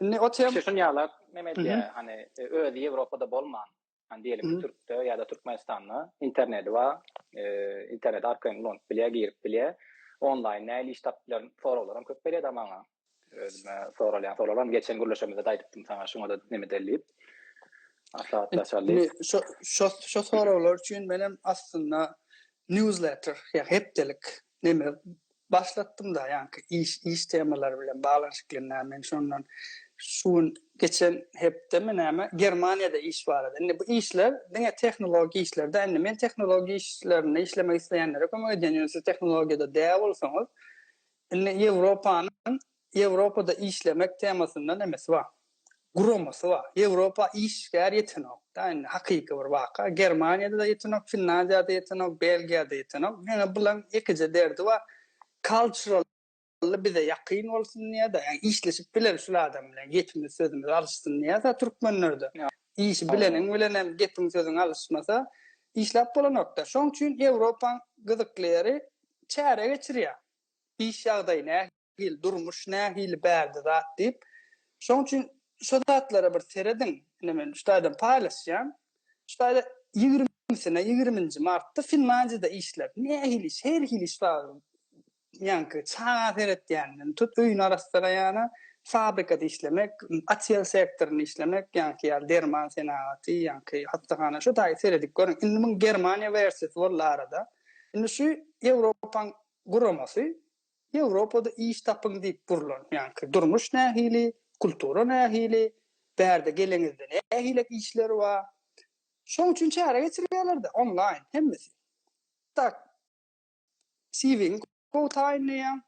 Indi o tem Kişi şun ýalak neme edýär, hany özi Ýewropada bolman, hany diýelim Türkde ýa-da Türkmenistanda interneti bar, interneti arkaýyn ulanyp bilýär, girip bilýär. Onlaýn nähili iş tapyp bilerin soraglaram köp gelýär-de maňa. Özüme soralýan soraglar, geçen gürleşemizde-de aýdypdym saňa, şuňa-da neme edeli diýip. Maslahatlaşaly diýip. Indi şo şo şo soraglar üçin menem aslynda newsletter ýa hepdelik neme başlatdym-da, ýaňky iş iş temalary bilen baglanyşykly näme men şondan şu gün geçen hepdemi näme Germaniýada iş barada. Indi bu işler diňe tehnologiýa işleri däl. Indi men tehnologiýa işlerinde işlemek isleýänlere kömek edýän, ýöne siz tehnologiýada däl bolsaňyz, indi Ýewropanyň Ýewropada işlemek temasynda nemesi bar. Guramasy bar. Ýewropa işgär ýetenok da indi hakyky bir waka. Germaniýada-da ýetenok, Finlandiýada ýetenok, Belgiýada ýetenok. Ýöne bulaň ýekeje derdi bar. Cultural bize ýakyn bolsun diýýär-de, ýagny işleşip biler şul adam bilen, gepimiz sözümiz alyşsyn diýýär-de türkmenlerde. Işi bileniň bilenem gepiň sözüň alyşmasa işläp bolanok-da. Şoň üçin Ýewropaň gyzykly ýeri çäre geçirýär. Iş ýagdaýy nähili, durmuş nähili bärde zat diýip. Şoň üçin şo zatlara bir serediň. Ine men şu taýdan paýlaşýan. Şu taýda ýigrimisine, ýigriminji martda Finlandiýada işler. Nähili iş, her hili iş bar. Ýaňky çaga seretýänden tut, öýüni arassalaýana, fabrikada işlemek, otel sektorynda işlemek, ýaňky ýaly derman senagaty, ýaňky hassahana şo taýy seredip görüň. Indi muň Germaniýa wersiýasy boldy arada. Indi şu Ýewropaň guramasy Ýewropada iş tapyň diýip gurlan. Ýaňky durmuş nähili, kultura nähili, bärde geleňizde nähilek işler bar. Şoň üçin çäre geçirýärler-de, onlaýn hemmesi. Tak, CV-ňi gowy taýynlaýaň,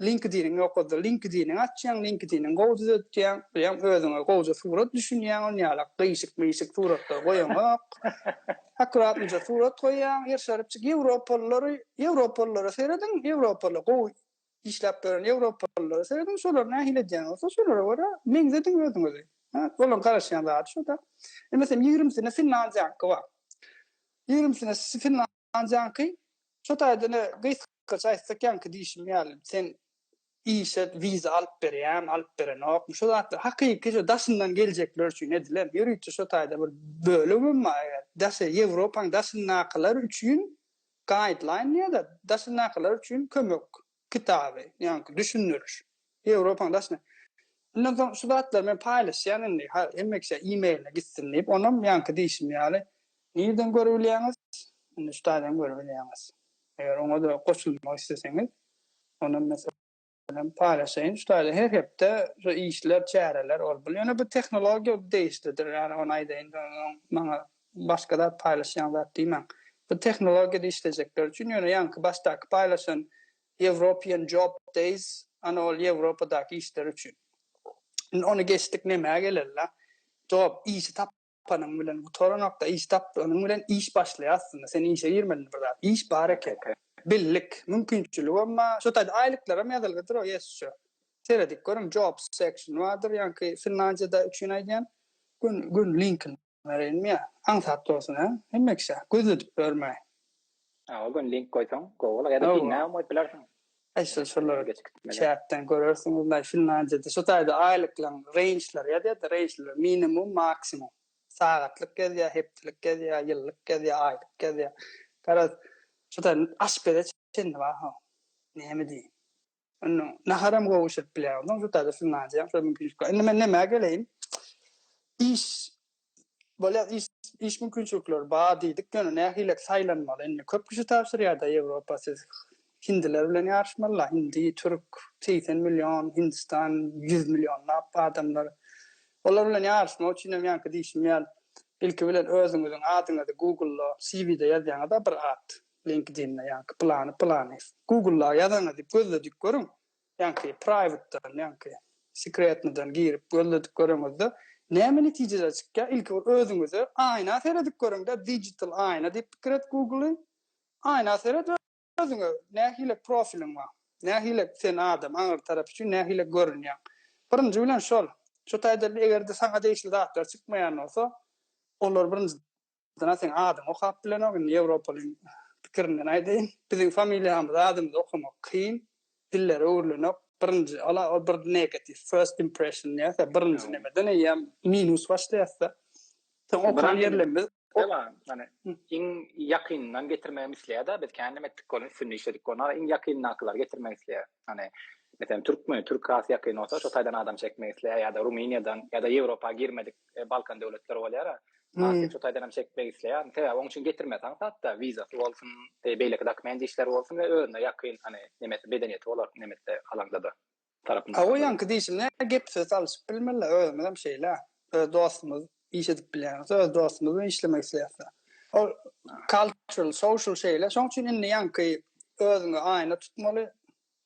LinkedIn-iň ýok bolsa LinkedIn-iňi açýaň, LinkedIn-iňi gowy düzetýäň, bilýäň özüňe gowja surat düşünýäň, onýalak gyşyk-myşyk suratlar goýaňok. Akkuratnyja surat goýýaň, ýyrşarypjyk ýewropalylary, ýewropalylara serediň, ýewropaly gowy işläp ýören ýewropalylara serediň, şolar nähili edýän bolsa, şolara görä meňzediň özüňizi. Hä, olaryň garaşýan zady şo-da. Indi meselem ýigrimisinde Finlandiýanyňky bar. Ýigrimisinde Finlandiýanyňky şo taýda ine gysgaça aýtsak ýaňky diýşim ýaly sen işe wiza alyp berýämi, alyp berenokmy, şo zatlar hakyky şo daşyndan geljekler üçin edilen, ýörite şo taýda bir bölümem bar eger daşy Ýewropaň daşyndakylar üçin guideline diýýär-de, daşyndakylar üçin kömek kitaby, ýaňky düşündiriş. Ýewropaň daşyna. Ondan soň şu zatlary men paýlaşýan indi, hemme kişä e-mailine gitsin diýip, onam ýaňky diýşim ýaly nirden görübilýäňiz? Indi şu taýdan görübilýäňiz. Eger oňa-da goşulmak isleseňiz, Onam meselem paýlaşaýyn. Şu taýda her hepde şu işler, çäreler ol bul. Ýöne bu tehnologiýa degişlidir. Ýani ony aýdaýyn, maňa başga zat paýlaşýan zat diýmäň. Bu tehnologiýada işlejekler üçin, ýöne ýaňky başdaky paýlaşan European Job Days ana ol Ýewropadaky işler üçin. Indi ony geçdik nämä geleli-la? Job işi tap tapanyň bilen gutaranokda iş tapanyň bilen iş başlaýar aslynda sen işe girmeli bir zat iş bar eken billik mümkinçiligem bar şo taýda aýlyklaram ýazylgydyr o ýes şu seredip görüň jobs section bardyr ýaňky Finlandiýada üçin aýdýan gün gün linkini bereýinmi ýa aňsat bolsun hä hemme kişä gözledip ýörmäý. Hawa gün link goýsaň gowy bolar ýa-da pinnäm goýup bilersiň. Aý şol şolary çatdan görersiňiz naý Finlandiýada şo taýda aýlyklaň reýnçleri ýazýada reýnçler minimum maksimum sagatlyk ýazýa hepdelik ýazýa ýyllyk ýazýa aýlyk ýazýa garaz şo taýda aşpeze çenli bar ho näme diýiň onda naharam gowy bişirip bilýär onsoň şo taýda Finlandiýaň şo mümkinçilik bar indi men nämä geleýin iş Bolýar iş iş mümkinçilikleri bar diýdik ýöne nähilek saýlanmaly indi köp kişi tabşyrýarda Ýewropa siz hindiler bilen ýaryşmalyla hindi türk 80 million Hindistan 100 millionlap adamlar olar bilen ýaryşmak üçinem ýaňky diýşim ýaly ilki bilen özüňiziň adyňyzy googlda CV-de ýazýaňyzda bir at LinkedIn-de ýaňky pylany pylany googlda ýazaňyz diýip gözledik görüň Ýaňky private-dan, ýaňky sekretnydan girip gözledip göreňizde näme netijeler çykýar? Ilki bir özüňize aýna seredip görüňdä, digital aýna diýip pikir et Google-y. Aýna seret özüňe, nähili profiliň bar? Nähili sen adam aňyr tarap üçin nähili görünýäň? Birinji bilen şol. Şu taýda eger-de saňa degişli zatlar çykmaýan bolsa, olar birinji Adana seň adyňy okap bilenok indi ýewropalyň pikirinden aýdaýyn. Biziň familiýamyzy adymyzy okamak kyn. Dilleri öwrülenok. Birinji, ola ol bir negative, first impression diýýäs-ä, birinji nemeden eýýäm minus başlaýas-da. Soň okan ýerlerimiz Hany, iň ýakynyndan getirmegem isleýär-de, biz kän neme etdik, onuň üstünde işledik, ony iň ýakynyndakylar getirmek isleýär. Hany, meselem, türkmen, türk has ýakyn bolsa, şo taýdan adam çekmek isleýär ýa-da Rumyniýadan ýa-da Ýewropa girmedik Balkan döwletleri bolýar-a. Has şo taýdan hem çekmek isleýär. Sebäbi oň üçin getirmesi aňsat-da, wizasy bolsun, beýleki dokument işleri bolsun we özüne ýakyn, hany, nemesi, medeniýeti bolar nemesi alaňda-da. Tarapyndan. Hawa ýaňky diýşim nä gep söz alyşyp bilmeli özümizem şeýle. Öz dostumyz iş edip bilýän bolsa öz dostumyz bilen işlemek isleýäs. Ol cultural, social şeýle. Şoň üçin indi ýaňky özüňe aýna tutmaly.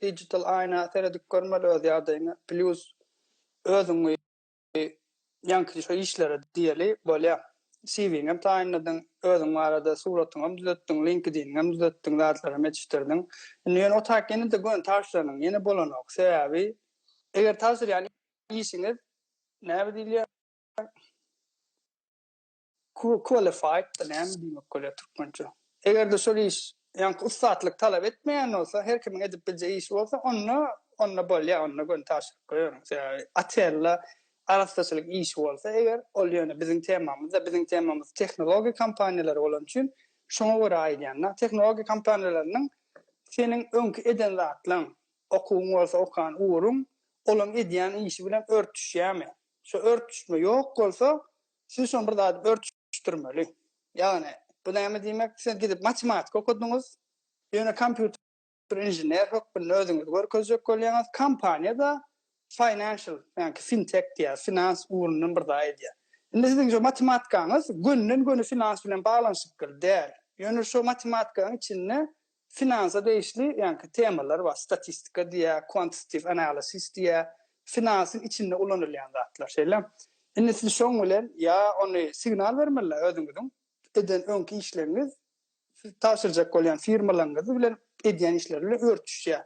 Digital aýna seredip görmeli öz ýagdaýyňa. Plus özüňi Ýaňky şo işlere diýeli, bolýa. CV-ňem taýynladyň, özüň barada suratyňam düzetdiň, LinkedIn-iňem düzetdiň, zatlaram ýetişdirdiň. Indi ýöne o tak ýene-de göni tabşyranyň ýene bolanok. Sebäbi eger tabşyrýan işiňiz näme diýilýär? Qualified näme diýmek bolýar türkmençe? Eger-de şol iş ýaňky ussatlyk talap etmeýän bolsa, her kimiň edip biljek işi bolsa, onda onda bolýar, onda göni tabşyryp goýaryň. Sebäbi otelde arassaçylyk işi bolsa eger, ol ýöne biziň temamyzda, biziň temamyz tehnologiýa kompaniýalary bolany üçin şoňa görä aýdýan-da. Tehnologiýa kompaniýalarynyň seniň öňki eden zatlaň, okuwyň bolsa okan ugruň olaň edýän işi bilen örtüşýärmi? Şo örtüşme ýok bolsa, Siz şony bir zady örtüşdirmeli. Ýagny, bu näme diýmek? Siz gidip matematika okadyňyz, ýöne kompýuter inžener hökmünde özüňizi görkezjek bolýaňyz, kompaniýa-da financial, ýagny fintech diýýär, finans ugrundan bir zat edýär. Indi siziň şo matematikaňyz gönden-göni finans bilen baglanyşykly däl. Ýöne şo matematikanyň içinde Finansa degişli ýaňky temalar bar, statistika diýýär, quantitative analysis diýýär, finansyň içinde ulanylýan zatlar, şeýle. Indi siz şoň bilen ýa ony signal bermeli özüňiziň eden öňki işleriňiz siz tabşyrjak bolýan firmalaryňyz bilen edýän işleri bilen örtüşýär.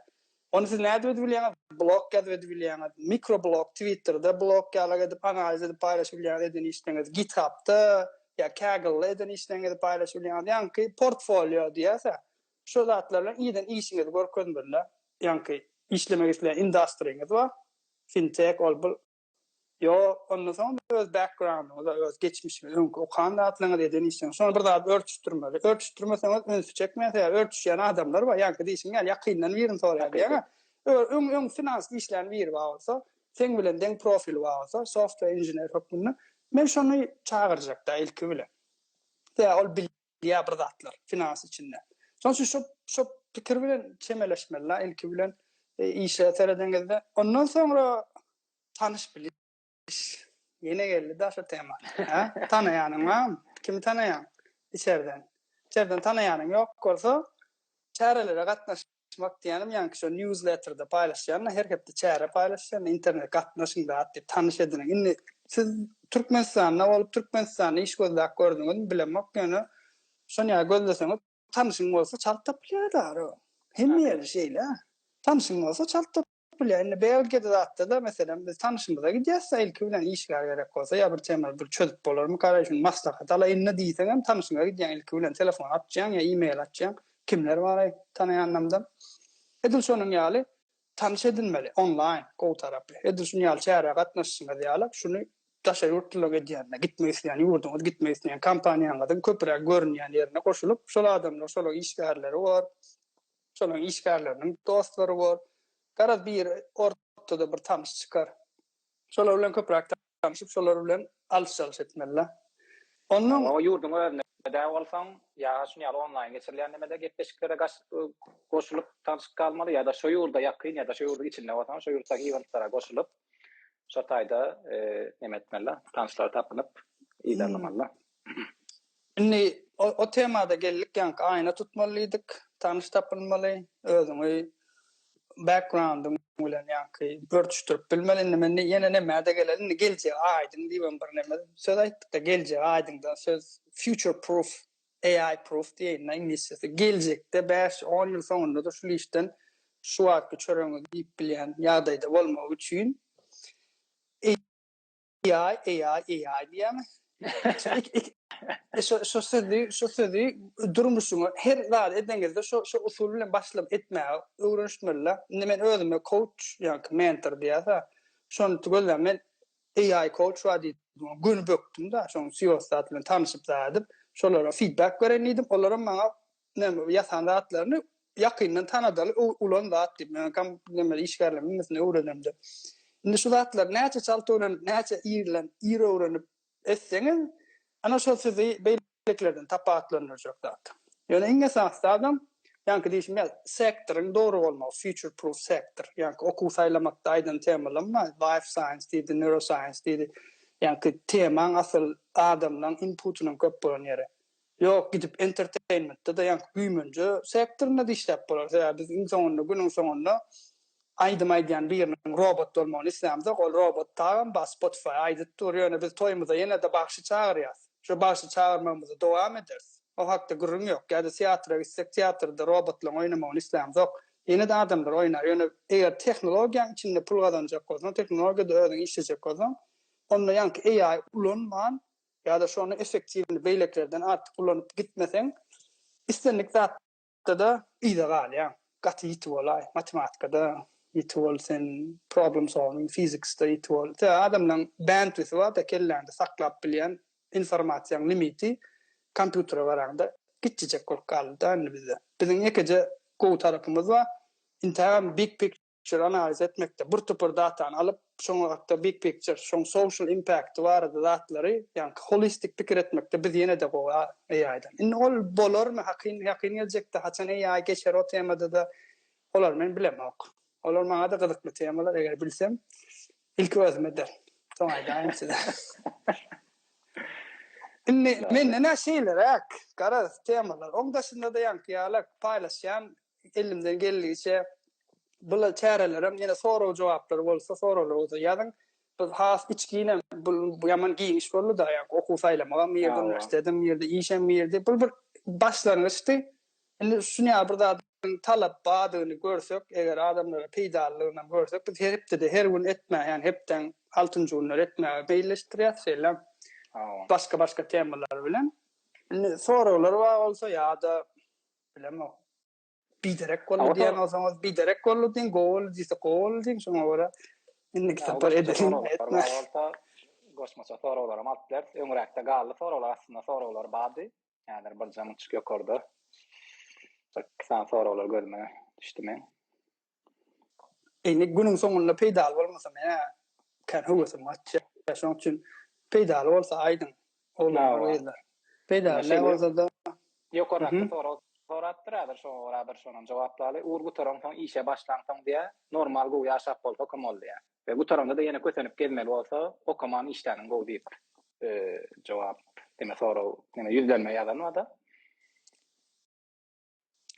Ony siz nädip edip bilýäňiz? Blog ýazyp edip bilýäňiz, mikroblog, Twitterda blog ýalak edip analiz edip paýlaşyp bilýäňiz eden işleriňizi, GitHub-da ýa Kaggle-da eden işleriňizi paýlaşyp bilýäňiz. Ýaňky portfolio diýýäs-ä, şo zatlar bilen eden işiňizi görkezmeli. Ýaňky işlemek isleýän industriňiz bar, fintech, ol-bul. Ýok, ondan soň öz backgroundyňyza, öz geçmişiňiz, öňki okan zatlaryňyz, eden işleriňiz, şony bir zat örtüşdirmeli. Örtüşdirmeseňiz ünsi çekmeýär, sebäbi örtüşýän adamlar bar, ýaňky diýşiň ýaly ýakyndan birini soraýar diýýäň-ä. Öň öň finansda işlän biri bar bolsa, seň bilen deň profili bar bolsa, software inžener hökmünde, men şony çagyrjak-da ilki bilen. Sebäbi ol bilýär bir zatlar finans içinde. Şonuň üçin şo şo pikir bilen çemeleşmeli-la ilki bilen işe seredeňizde. Ondan soňra Tanyş biliş. Ýene geldi da şu tema. Hä? Tanaýanyň barmy? Kimi tanaýaň? Içerden. Içerden tanaýanyň ýok bolsa, çärelere gatnaşmak diýýänim, ýaňky şo newsletterde paýlaşýan-da, her hepde çäre paýlaşýan, internet gatnaşyň zat diýip tanyş ediniň. Indi siz Türkmenistanda bolup, Türkmenistanda iş gözläp gördüňizmi, bilemok, ýöne şony ýaly gözleseňiz tanyşyň bolsa çalt tapylýar-da. Hemme ýerde şeýle. Tanyşyň bolsa çalt Bilýän, indi Belgiýada zatda-da, meselem, biz tanyşymyza gidýäs-de, ilki bilen işgär gerek bolsa ýa bir tema bir çözüp bolarmyka, şuny maslahat alaýyn-da diýseňem, tanyşyňa gidýäň ilki bilen, telefon açýaň ýa e-mail açýaň, kimler bar-aý tanaýanlarymdan. Edil şonuň ýaly tanyş edinmeli, onlaýn, gowy tarapy. Edil şunuň ýaly çärä gatnaşyşyňyz ýaly, şuny daşary ýurtlylara edýänine, gitmek isleýän ýurduňyz, gitmek isleýän kompaniýaňyzyň köpräk görünýän ýerine goşulyp, şol adamlar, şolaryň işgärleri bor, Şolaryň işgärleriniň dostlary bor. Garaz biri ortada bir tanyş çykar. Şolar bilen köpräk tanyşyp, şolar bilen alyş-çalyş etmeli-dä. Onnoň. O ýurduň özünde dä bolsaň, ýa şuny ýaly onlaýn geçirilýän nemede gepleşiklere goşulyp tanyşyp galmaly ýa-da şo ýurda ýakyn ýa-da şo ýurduň içinde bolsaň, şo ýurtdaky ewentlere goşulyp, şo taýda neme etmeli-dä, tanyşlary tapynyp yzarlamaly-da. Indi o temada geldik ýaňky aýna tutmaly diýdik, tanyş tapylmaly, özüňi backgroundyň bilen ýaňky örtüşdirip bilmeli. Indi men ýene nämä-de geleli, indi geljegi aýdyň diýibem bir neme söz aýtdyk-da, geljegi aýdyňdan söz future proof, AI proof diýeýin-de iňlisçesi. Geljekde bäş-on ýyl soňunda-da şul işden şu wagtky çöregiňizi iýip bilýän ýagdaýda bolmagy üçin AI, AI, AI diýýäňiz. Şo şo sözi, şo sözi durmuşyňa her zat edeňizde şo şo usul bilen başlap etmäge öwrenişmeli-de. Indi men özüme coach, ýaňky mentor diýýäs-ä. Şony gözlän men AI coach bar diýdim. Göni bökdüm-de, şoň CEO-sy zat bilen tanyşyp zat edip, şolara feedback bereýin diýdim. Olaram maňa näme ýasan zatlaryny ýakyndan tanadaly ulan zat diýip, men kam näme işgärleriň hemmesini öwrenemde. Indi şu zatlary näçe çalt öwrenip, näçe irlen ir öwrenip etseňiz, ana şol sizi beýlekilerden tapawutlandyrjak zat. Ýöne iň esasy zadam, ýaňky diýşim ýaly, sektoryň dogry bolmagy, future proof sektor. Ýaňky okuw saýlamakda aýdan temalarym bar, life science diýdi, neuroscience diýdi. Ýaňky temaň asyl adamlaň inputynyň köp bolan ýeri. Ýok, gidip entertainmentde-de ýaňky güýmenje sektorynda-da işläp bolar. Sebäbi biz iň soňunda, günüň soňunda aýdym aýdýan biriniň robot bolmagyny islämzok. Ol robot tagam bar, Spotify aýdyp dur. Ýöne biz toýumyza ýene-de bagşy çagyrýas. Şo bagşy çagyrmagymyzy dowam ederis. O hakda gürrüň ýok. Ýa-da teatra gitsek, teatrda robotlaryň oýnamagyny islämzok. Ýene-de adamlar oýnar. Ýöne eger tehnologiýaň içinde pul gazanjak bolsaň, tehnologiýada özüň işlejek bolsaň, onda ýaňky AI ulanman, ýa-da şony effektiwny beýlekilerden artyk ulanyp gitmeseň, islendik zatda-da yza galýaň. Gaty ýiti bolaý, matematikada ýiti bol sen, problem solving, fiziksda ýiti bol. Sebäbi adamlaň bandwidthi bar-da, kelläňde saklap bilýän informasiýaň limiti kompýutere garaňda kiçijek bolup galdy-da indi bizde. Biziň ýekeje gowy tarapymyz bar, intägem big picture Picture analiz etmekde bir topar datany alyp, şoňa hakda big picture, şoň social impact barada zatlary, ýaňky holistik pikir etmekde biz ýene-de gowy AI-dan. Indi ol bolarmy hakyn ýakyn geljekde haçan AI geçer o temada-da olary men bilemok. Olar maňa-da gyzykly temalar, eger bilsem ilki özüm ederin. Soň aýdaýyn size. Indi menden-ä şeýleräk, garaz, temalar. Oň daşynda-da ýaňky ýalak paýlaşýan Elimden geldigiçe bul çärelerem ýene sorag-jogaplar bolsa, soraglar bolsa ýazyň. Biz has içginem bu ýaman giňiş boldy-da, ýa okuw saýlamagam girdi, uniwersitetem girdi, işem girdi. Bu bir başlangyçdy. Indi şuny ýaly bir zadyň talap bardygyny görsek, eger adamlara peýdalydygynam görsek, biz her hepdede her gün etmäge, ýagny hepdäň altynjy günleri etmäge meýilleşdirýäs şeýle başga-başga temalar bilen. Indi soraglar bar bolsa ýa-da Bilemok. Biderek boldy diýen bolsaňyz biderek boldy diýiň, gowy boldy diýse gowy boldy diýiň, şoňa görä indiki sapar edeliň, etmäliň. Bolsa goşmaça soraglaram alyp bileris. Öňräkde galdy soraglar, aslynda soraglar bardy. Häzir bir jamyçyk ýokarda. Bir iki sany soraglar gözüme düşdi meň. Indi günüň soňunda peýdaly bolmasa men-ä kän höwesim gaçýar. Şonuň üçin peýdaly bolsa aýdyň, oglanlar, gyzlar. Peýdaly däl bolsa-da. Ýokardaky sorag sorapdyr häzir şoňa görä bir şonam jogaplaly. Ugur gutaransoň işe başlansoň diýä, normal gowy ýaşap bolsa okam boldy diýä. We gutaranda-da ýene kösenip gezmeli bolsa okaman işläniň gowy diýip jogap diňe sorag diňe ýüzlenme ýazan barda.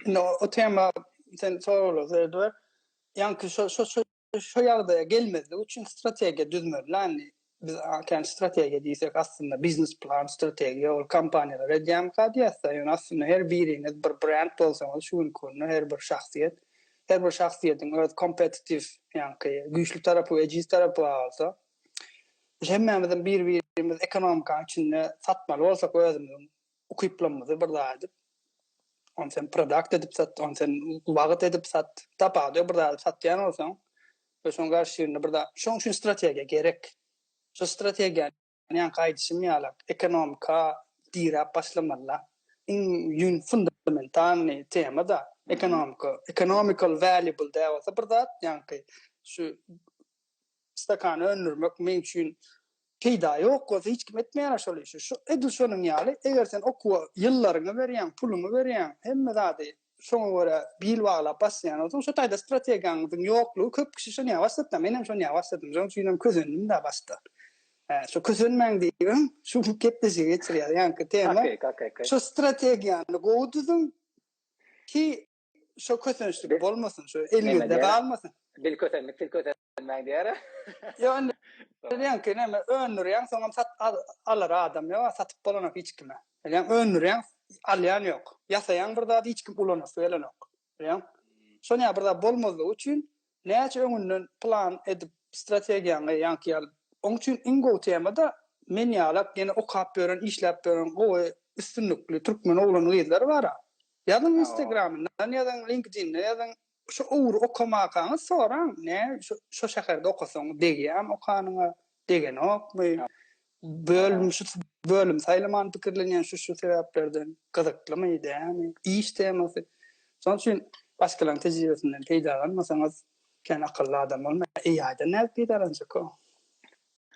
Indi o tema sen soraglara serediber. Ýaňky şo şo şo şo ýagdaýa gelmezlik üçin strategiýa düzmeli indi. Biz kän strategiýa diýsek aslynda biznes plan strategiýa ol kompaniýalar edýärmika diýäs-de, ýöne aslynda her biriňiz bir brend bolsaňyz şu günki günde her bir şahsyýet, her bir şahsyýetiň öz kompetitiw ýaňky güýçli tarapy we ejiz tarapy bar bolsa, biz hemmämizem bir-birimiz ekonomikanyň içinde satmaly bolsak özümiziň ukyplarymyzy bir zat edip, ony sen product edip sat, ony sen wagyt edip sat, tapawudy ýok bir zady satýan bolsaň we şoň garşylygynda bir zat, şoň üçin strategiýa gerek. Şo strategiýany ýaňky aýdyşym ýaly ekonomika diräp başlamalyda. Iň ýün fundamentalnyý tema-da ekonomika, economical valuable däl bolsa bir zat ýaňky şu stakany öndürmek meň üçin peýda ýok bolsa hiç kim etmeýär şol işi. Şu edil şonuň ýaly eger sen okuwa ýyllaryňy berýäň, puluňy berýäň, hemme zady şoňa görä bil baglap başlaýan bolsaň, şo taýda strategiýaňyzyň ýoklugy köp kişi şony ýa başlatdy, men hem şony ýa başladym. Şonuň üçin hem kösendim-dä başda. Şo kösenmäň diýibem şu gepleşigi geçirýär. Ýaňky tema şo strategiýany gowy düzüň ki Şo kösençlik bolmasyn, şo eliňizde galmasyn. Bil kösendik, siz kösenmäň diýer. Ýok, indi bilýäňki näme, öndürýäň, soňam sat alar adam ýok, satyp bolanok hiç kime. Bilýäň, öndürýäň, alýan ýok. Ýasaýaň bir zady hiç kim ulanasy gelenok. Bilýäň? Şon ýaly bir zat bolmazlygy üçin näçe öňünden plan edip strategiýaňy ýaňky ýaly. Oň üçin iň gowy tema-da. Men ýalak ýene okap ýören, işläp ýören gowy üstünlikli türkmen oglan gyzlar bara. Ýazyň instagramyndan ýazyň, linkedinde ýazyň. Şu ugry okamakaňyz soraň, nä şo şäherde okasaň degýämi okanyňa, degenokmy? Bölüm şu bölüm saýlaman pikirlenýän şu şu sebäplerden gyzyklymy, dämi? Iş temasy. Şonuň üçin başgalaryň tejribesinden peýdalanmasaňyz kän akylly adam bolmaýar. AI-dan nädip peýdalanjak o?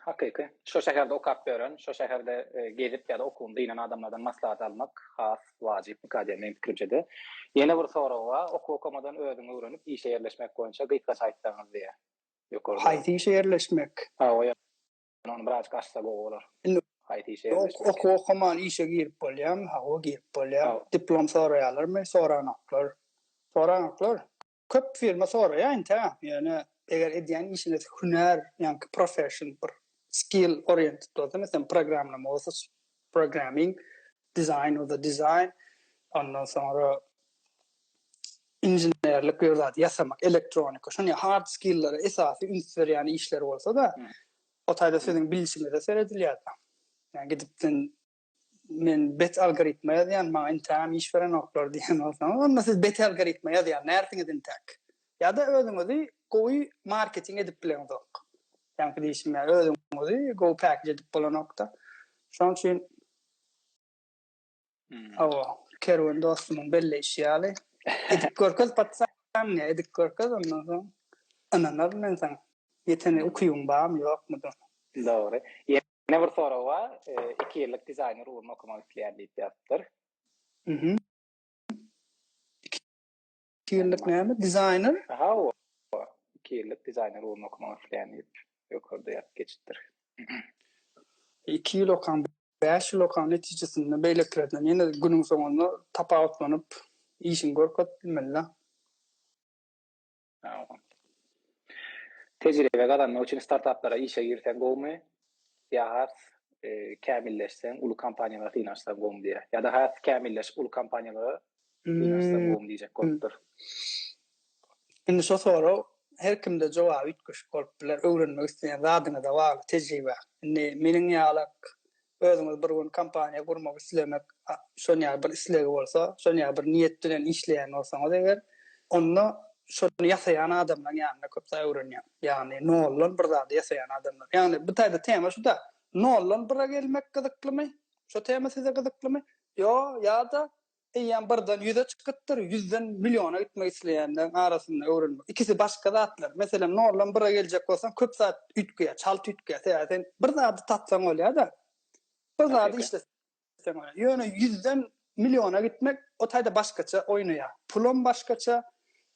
Hakyky. Şo şäherde okap ýören, şo şäherde gezip ýa-da okuwyny dynan adamlardan maslahat almak has wajypmyka diýen meň pikirimçe-de. Ýene bir sorag bar, okuw okamadan özüň öwrenip işe ýerleşmek boýunça gysgaça aýtsaňyz diýýär. Ýokarda. Haýsy işe ýerleşmek? Hawa, ýöne ony birazjyk açsa gowy bolar. Indi Haýsy işe ýerleşmek? Okuw okaman işe girip bolýarmy? Hawa, girip bolýar. Diplom soraýarlarmy? Soranoklar. Soranoklar. Köp firma soraýar intä, ýöne eger edýän işiňiz hünär, ýaňky profession bir skill oriented bolsa, meselem programlama bolsa programming, dizaýn bolsa dizaýn, ondan soňra inženerlik bir zat ýasamak, elektronika, şony hard skillere esasy üns berýän işler bolsa-da, o taýda siziň bilşiňize seredilýär-de. Ýa gidip sen Men bet algoritma ýazýan, maňa intägem iş berenoklar diýen bolsaňyz, onda siz bet algoritma ýazýan närsiňiz intäk? Ýa-da özüňizi gowy marketing edip bileňzok. Ýaňky diýşim ýaly, özüňizi gowy package edip bolanok-da. Şonuň üçin hawa, Kerwen dostumyň belleýşi ýaly, edip görkez patsan, edip görkez ondan soň ynanaryn men saňa. Ýetene ukybyň barmy, ýokmy? Dogry. Ýene bir sorag bar. Iki ýyllyk dizaýner ugruny okamak isleýän diýip ýazypdyr. Mhm. Iki ýyllyk näme? Dizaýner? Hawa. Iki ýyllyk dizaýner ugruny okamak isleýän diýip ýokarda ýazyp geçipdir. Iki ýyl okan, bäş ýyl okan netijesinde beýlekilerden ýene günüň soňunda tapawutlanyp işiňi görkezip bilmeli-dä. Tejribe gazanmak üçin startaplara işe girseň gowumy ýa has kämilleşseň uly kompaniýalara synanyşsaň gowumy diýýär. Ýa-da has kämilleşip uly kompaniýalara synanyşsaň gowumy diýjek bolupdyr. Indi şo sorag her kimde jogaby üýtgeşik bolup biler. Öwrenmek isleýän zadyňyza bagly tejribe. Indi meniň ýalak özüňiz bir gün kompaniýa gurmak islemek şon ýaly bir islegi bolsa, şon ýaly bir niýet bilen işleýän bolsaňyz eger, onda şony ýasaýan adamlaryň ýanynda köp zat öwrenýäň. Ýagny noldan bir zady ýasaýan adamlar. Ýagny bu taýda tema şuda, noldan bire gelmek gyzyklymy? Şo tema size gyzyklymy? Ýo, ýa-da Eýýäm birden ýüze çykypdyr, ýüzden milliona gitmek isleýänleriň arasynda öwrenmek. Ikisi başga zatlar. Meselem, noldan bire geljek bolsaň, köp zat üýtgeýär, çalt üýtgeýär. Sebäbi sen bir zady tapsaň bolýar-da. Bir zady işleseň bolýar. Ýöne ýüzden milliona gitmek o taýda başgaça oýnaýar. Pulam başgaça,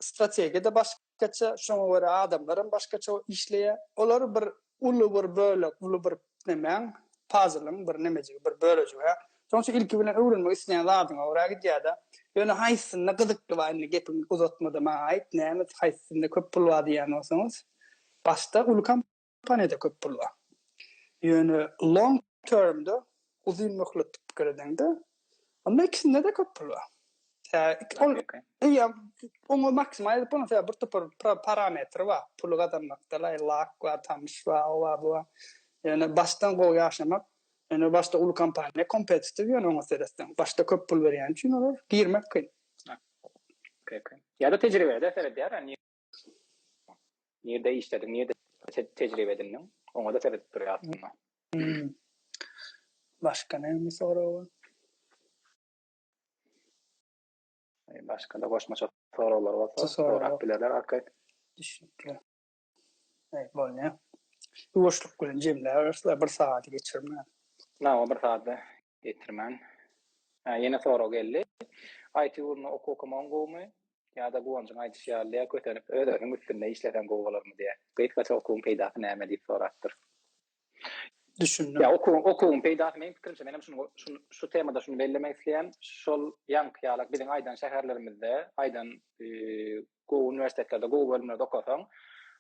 strategiýa-da başgaça, şoňa görä adamlaram başgaça işleýär. Olar bir Uly bir bölek, uly bir nemäň, pazylyň bir nemejigi, bir bölejigi, hä? Şonuň üçin ilki bilen öwrenmek isleýän zadyňa görä gidýär-de. Ýöne haýsysynda gyzykly bar, indi gepiňi uzatma-da maňa aýt, näme, haýsysynda köp pul bar diýýän bolsaňyz, başda uly kompaniýada köp pul bar. Ýöne long term-de, uzyn möhletli pikir edeňde, onda ikisinde-de köp pul bar. Ol eýýäm oňa maksimal edip bolan sebäbi bir topar parametri bar. Puly gazanmakda laý lak bar, tanyş bar, o bar, bu bar. Ýöne başdan gowy ýaşamak, ýöne başda uly kompaniýa kompetitiv ýöne oňa seretseň. Başda köp pul berýäni üçin olar girmek kyn. Ýa-da tejribede seredýär, nirde işlediň, nirde tejribe edindiň, oňa-da seredip durýar aslynda. Başga näme sorag bar? Başga-da goşmaça soraglar bolsa sorap bilerler arkaýyn. Düşnükli. Eý, bolýa. Ýuwaşlyk bilen jemläberisler, bir sagady geçirmän. Hawa, bir sagada getirmän. Ýene sorag geldi. IT ugrunda okuw okamagyň gowumy? Ýa-da Guwanjyň aýdyşy ýaly diýýär, kösenip öz-özüň üstünde işleseň gowy bolarmy diýýär. Gysgaça okuwyň peýdasy näme diýip sorapdyr. Düşündim. Ýa okuwyň okuwyň peýdasy meň pikirimçe menem şuny şuny şu temada şuny bellemek isleýän. Şol ýaňky ýalak biziň aýdan şäherlerimizde aýdan gowy uniwersitetlerde gowy bölümlerde okasaň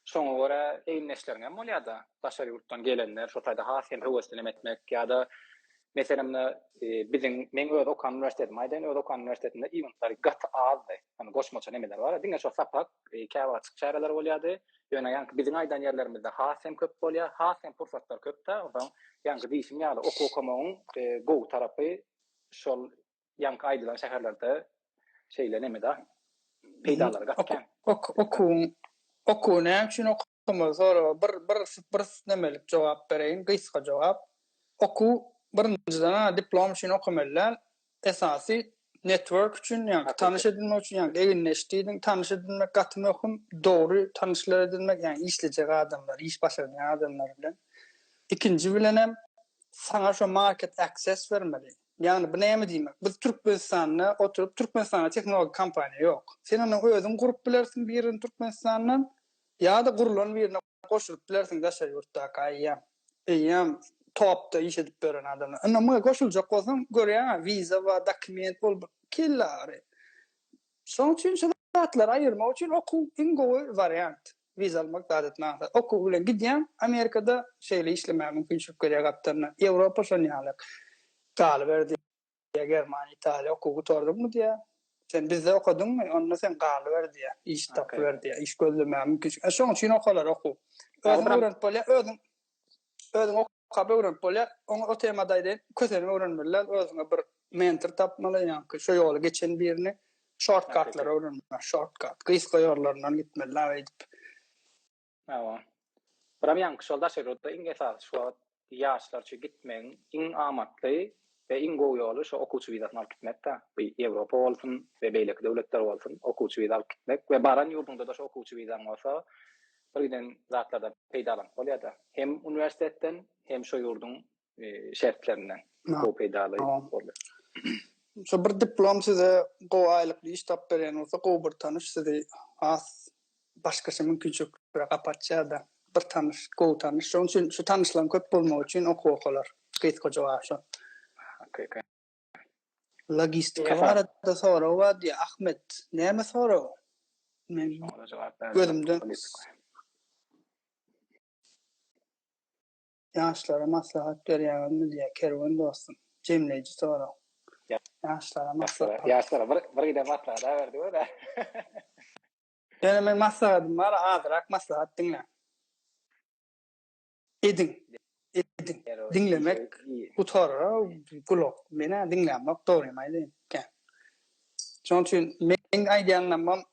şoňa görä egindeşleriň hem bolýada daşary ýurtdan gelenler şo taýda has hem höweslenem etmek ýa-da. Meselem, biziň, meň öz okan uniwersitetim aýdaýyn, öz okan uniwersitetimde eventler gaty azdy. Ýagny goşmaça nemeler bar, diňe şo sapak, käwagt açyk çäreler bolýardy. Ýöne ýaňky biziň aýdan ýerlerimizde has hem köp bolýar, has hem pursatlar köp-dä. Onsoň ýaňky diýşim ýaly, okuw okamagyň gowy tarapy şol ýaňky aýdylan şäherlerde şeýle neme-de, peýdalary gaty kän. Okuwyň, okuwy näme üçin okamaly soraga bir bir bir nemelik jogap bereýin, gysga jogap. Okuw birinjiden-ä diplom üçin okamaly däl, esasy network üçin, ýagny tanyş edinmek üçin, ýagny egindeş diýdiň, tanyş edinmek gaty möhüm, dogry tanyşlar edinmek, ýagny işlejek adamlar, iş başarýan adamlar bilen. Ikinji bilenem saňa şo market access bermeli. Ýagny bu näme diýmek? Biz Türkmenistanda oturyp, Türkmenistanda tehnologik kompaniýa ýok. Sen ony özüň gurup bilersiň birini Türkmenistandan ýa-da gurulan birine goşulyp bilersiň daşary ýurtdaky eýýäm. Eýýäm topda iş edip ýören adamlar. Indi muňa goşuljak bolsaň, görýäň-ä, wiza bar, dokument bol, kelle agyry. Şonuň üçin şu zatlary aýyrmak üçin okuw iň gowy wariant. Wiza almak zat etmek aňsat. Okuw bilen gidýäň, Amerikada şeýle işlemäge mümkinçilik berýär gapdalyndan. Ýewropa şon ýaly. Galyber diýýär, Germaniýa, Italiýa okuw gutardyňmy diýýär. Sen bizde okadyňmy, onda sen galyber diýýär, iş tapyber diýýär, iş gözlemäge mümkinçilik. Şonuň üçin okalar okuw. Özüň öwrenip bolýar, özüň özüň okap öwrenip bolýar. Oňa o temada aýdaýyn, kösenip öwrenmeli däl, özüňe bir mentor tapmaly, ýaňky şo ýoly geçen birini şortkatlary öwrenmeli, şortkat, gysga ýollaryndan gitmeli däl beýdip. Hawa. Biram ýaňky şol daşary ýurtda iň esasy şu wagt ýaşlar üçin gitmegiň iň amatly we iň gowy ýoly şo okuwçy wizasyny alyp gitmek-dä. Bu Ýewropa bolsun we beýleki döwletler bolsun okuwçy wiza alyp gitmek we baran ýurduňda-da şo okuwçy wizaň bolsa bir giden zatlardan peýdalanyp bolýar-da. Hem uniwersitetden, hem şo ýurduň şertlerinden gowy peýdaly bolýar. Şo bir diplom size gowy aýlykly iş tapyp berýän bolsa, gowy bir tanyş sizi has başgaça mümkinçiliklere gapy açýar-da. Bir tanyş, gowy tanyş. Şonuň üçin şu tanyşlaryň köp bolmagy üçin okuw okalar. Gysga jogap şo. Hakyky. Logistika barada sorag bar diýýär. Ahmet, näme sorag? Men gözümden Ýaşlara maslahat berýäňizmi diýýär Kerwen dostum. Jemleýji sorag. Ýaşlara maslahat. Ýaşlara bir bir giden maslahat-a berdi öz-ä. Ýöne meň maslahatym bar, azrak maslahat diňläň. Ediň. Ediň. Diňlemek gutarar gulak. Men-ä diňlämok dogrymy aýdaýyn. Kän. Şonuň üçin meň aýdýanlarymam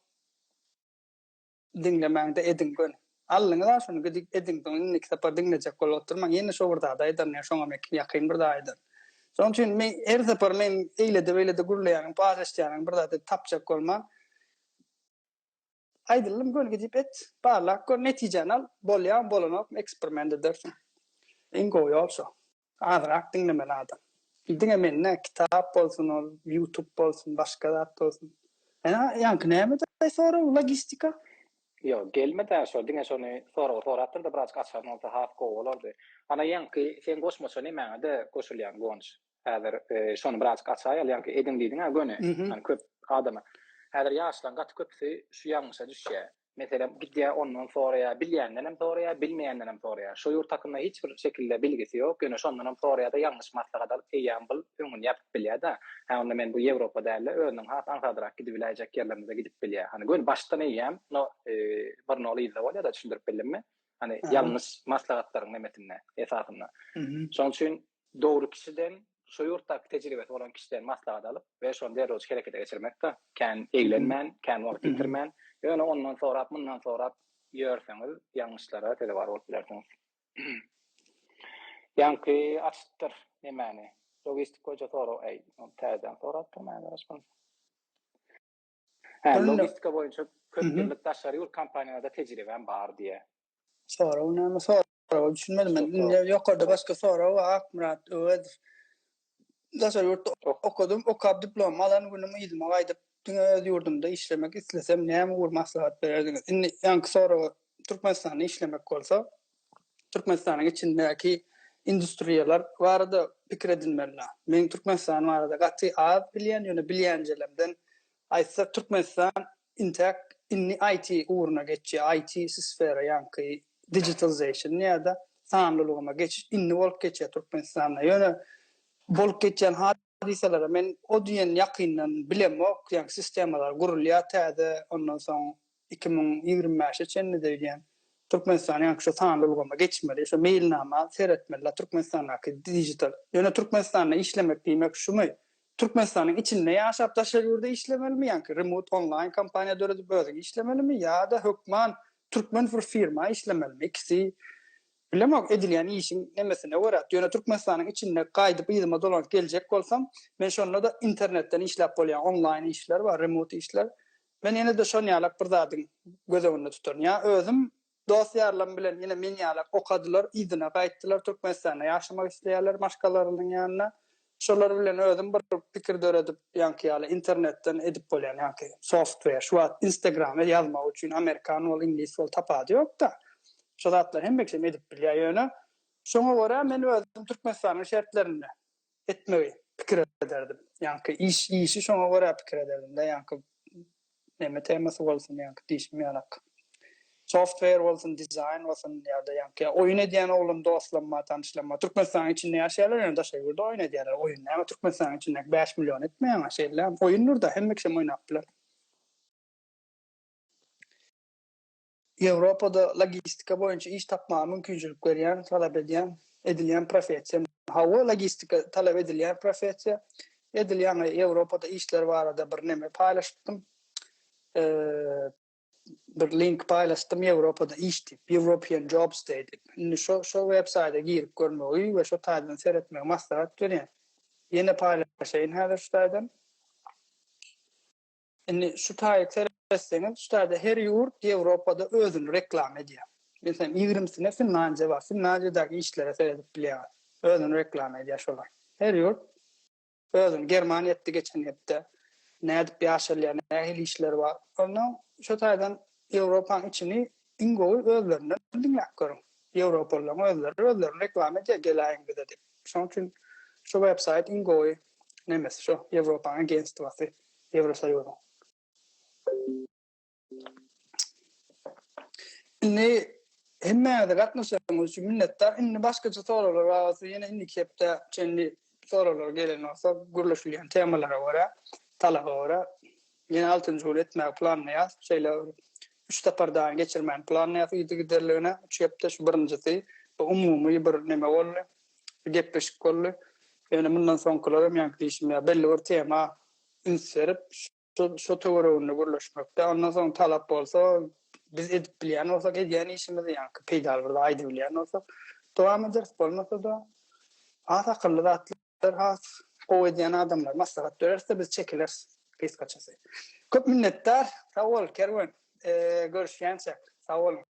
diňlemäňde ediň göni. Aldyňyz-a şony gidip ediň soň indiki sapar diňlejek bolup oturmaň ýene şo bir zady aýdaryn ýa şoňa ýakyn bir zat aýdaryn. Şonuň üçin men her sapar men eýlede-beýlede gürleýäniň, paşlaşýanyň bir zat edip tapjak bolman Aýdyldym göni gidip et, barlap gör, netijäni al, bolýamy bolanokmy eksperiment edersiň. Iň gowy ýol şo. Azrak diňlemeli adam. Diňe mende kitap bolsun ol, youtube bolsun, başga zat bolsun. Ýa ýaňky nämedi sorag logistika? Ýok, gelmedi-ä şo, diňe şony soragy sorapdyr-da birazjyk açan bolsa has gowy bolardy. Ana ýaňky seň goşmaça nemäňe-de goşulýan Gonç. Häzir şony birazjyk açaýaly, ýaňky ediň diýdiň-ä göni, ýani köp adama. Häzir ýaşlaryň gaty köpüsi şu ýalňyşa düşýär. Meselem, gidýär ondan soraýar, bilýändenem soraýar, bilmeýändenem soraýar. Şo ýurt hakynda hiç bir şekilde bilgisi ýok, ýöne şondanam soraýar-da, ýalňyş maslahat alyp, eýýäm bul öňüni ýapyp bilýär-de. Hä, onda men bu Ýewropa däl-de, özüniň has aňsadrak gidibiläýjek ýerlerimize gidip bilýär. Hany göni başdan eýýäm no bir nol yzda bolýar-da, düşündirip bildimmi? Hany ýalňyş maslahatlaryň nemesinde, esasynda. Şonuň üçin dogry kişiden, şo ýurtdaky tejribesi bolan kişiden maslahat alyp we şony derrewjik herekete geçirmek-de, kän eglenmän, kän wagt ýitirmän, ýöne ondan sorap, mundan sorap ýörseňiz, ýalňyşlara sezewar bolup bilersiňiz. Ýaňky açypdyr nemäni, logistik boýunça sorag, äý, ony täzeden sorapdyr, maňa garaşman. Hä, logistika boýunça köp ýyllyk daşary ýurt kompaniýalarda tejribäm bar diýýär. Sorag näme? Soraga düşünmedim men. Indi ýokarda başga sorag bar Akmyrat Öwezow. Daşary ýurtda okadym, okap diplomymy alan günüm yzyma gaýdyp diňe öz ýurdumda işlemek islesem näme ugur maslahat bererdiňiz? Indi ýaňky soraga Türkmenistanda işlemek bolsa, Türkmenistanyň içindäki industriýalar barada pikir edilmeli. Men Türkmenistan barada gaty az bilýän, ýöne bilýänjelemden aýtsak Türkmenistan intäk indi IT ugruna geçýär, IT sfera ýaňky digitalization ýa-da sanly ulgama geçiş indi bolup geçýär Türkmenistanda. Ýöne. Bolup geçýän hadysalary men o diýen ýakyndan bilemok, ýagny sistemalar gurulýar täze, ondan soň 2025-e çenli-de öýdýän, Türkmenistan ýaňky şu sanly ulgama geçmeli, şo meýilnama seretmeli-la Türkmenistandaky dijital. Ýöne Türkmenistanda işlemek diýmek şumy? Türkmenistanyň içinde ýaşap daşary ýurda işlemelimi, ýaňky remote onlaýn kompaniýa döredip özüň işlemelimi ýa-da hökman türkmen bir firma işlemelimi? Ikisi Bilemok edilýän işiň nemesine görä. Ýöne Türkmenistanyň içinde gaýdyp yzyma dolanyp geljek bolsam, men şonda-da internetden işläp bolýan onlaýn işler bar, remote işler. Men ýene-de şon ýalak bir zadyň göz öňünde tutaryn. Ýa özüm dost-ýarlarym bilen ýene men ýalak okadylar, yzyna gaýtdylar, Türkmenistanda ýaşamak isleýärler maşgalarynyň ýanynda. Şolar bilen özüm bir pikir döredip, ýaňky ýaly internetden edip bolýan ýaňky software, şu wagt Instagrama ýazmak üçin amerikan bol, iňlis bol tapady ýok-da. Şo zatlary hemme kişem edip bilýär ýöne şoňa görä men özüm Türkmenistanyň şertlerinde etmegi pikir ederdim. Ýaňky iş işi şoňa görä pikir ederdim-de ýaňky neme temasy bolsun ýaňky diýşim ýalak. Software bolsun, dizaýn bolsun ýa-da ýaňky oýun edýän oglan dostlam bar, tanyşlam bar. Türkmenistanyň içinde ýaşaýarlar, ýöne daşary ýurda oýun edýärler. Oýun näme Türkmenistanyň içindäki 5 million etmeýäň-ä şeýle. Oýundyr-da, hemme kişem oýnap biler. Ýewropada logistika boýunça iş tapmaga mümkinçilik berýän, talap edýän, edilýän professiýa. Hawa, logistika talap edilýän professiýa. Edil ýaňy Ýewropada işler barada bir neme paýlaşypdym. Bir link paýlaşdym Ýewropada iş diýip, European Jobs Day diýip. Indi şo şo web saýda girip görmegi we şo taýdan seretmegi maslahat berýän. Ýene paýlaşaýyn häzir şu taýdan. Indi şu taýy seretseňiz, şu taýda her ýurt Ýewropada özüni reklama edýär. Meselem, ýigrimisine Finlandiýa bar. Finlandiýadaky işlere seredip bilýäňiz. Özüni reklama edýär şolar. Her ýurt özüni Germaniýa etdi geçen hepde. Nädip ýaşalýar, nähili işler bar. Onda şu taýdan Ýewropanyň içini iň gowy özlerinden diňläp görüň. Ýewropalylaryň özleri özlerini reklama edýär, geläýiň bize diýip. Şonuň üçin şu web saýt iň gowy nemesi şu Ýewropanyň agentstwasy. Ýewrosoýuzyň. Indi hemmäňize gatnaşanyňyz üçin minnetdar. Indi başgaça soraglar bar bolsa ýene indiki hepdä çenli soraglar gelen bolsa gürleşilýän temalara görä, talaba görä ýene altynjy gün etmägi planlaýas. Şeýle bir üç sapar dagy geçirmäni planlaýas yzygiderligine. Üç hepde şu birinjisi bu umumy bir neme boldy. Bir gepleşik boldy. Ýöne mundan soňkular hem ýaňky diýşim ýaly belli bir tema üns berip, şo töwereginde gürleşmekde. Ondan soň talap bolsa, biz edip bilýän bolsak, edýän işimizi, ýaňky peýdaly bir zat aýdybilýän bolsak, dowam ederis. Bolmasa-da, has akylly zatlar, has gowy edýän adamlar maslahat bereris-de, biz çekileris, gysgaçasy. Köp minnetdar. Sag bol, Kerwen. Görüşýänçäk. Sag boluň.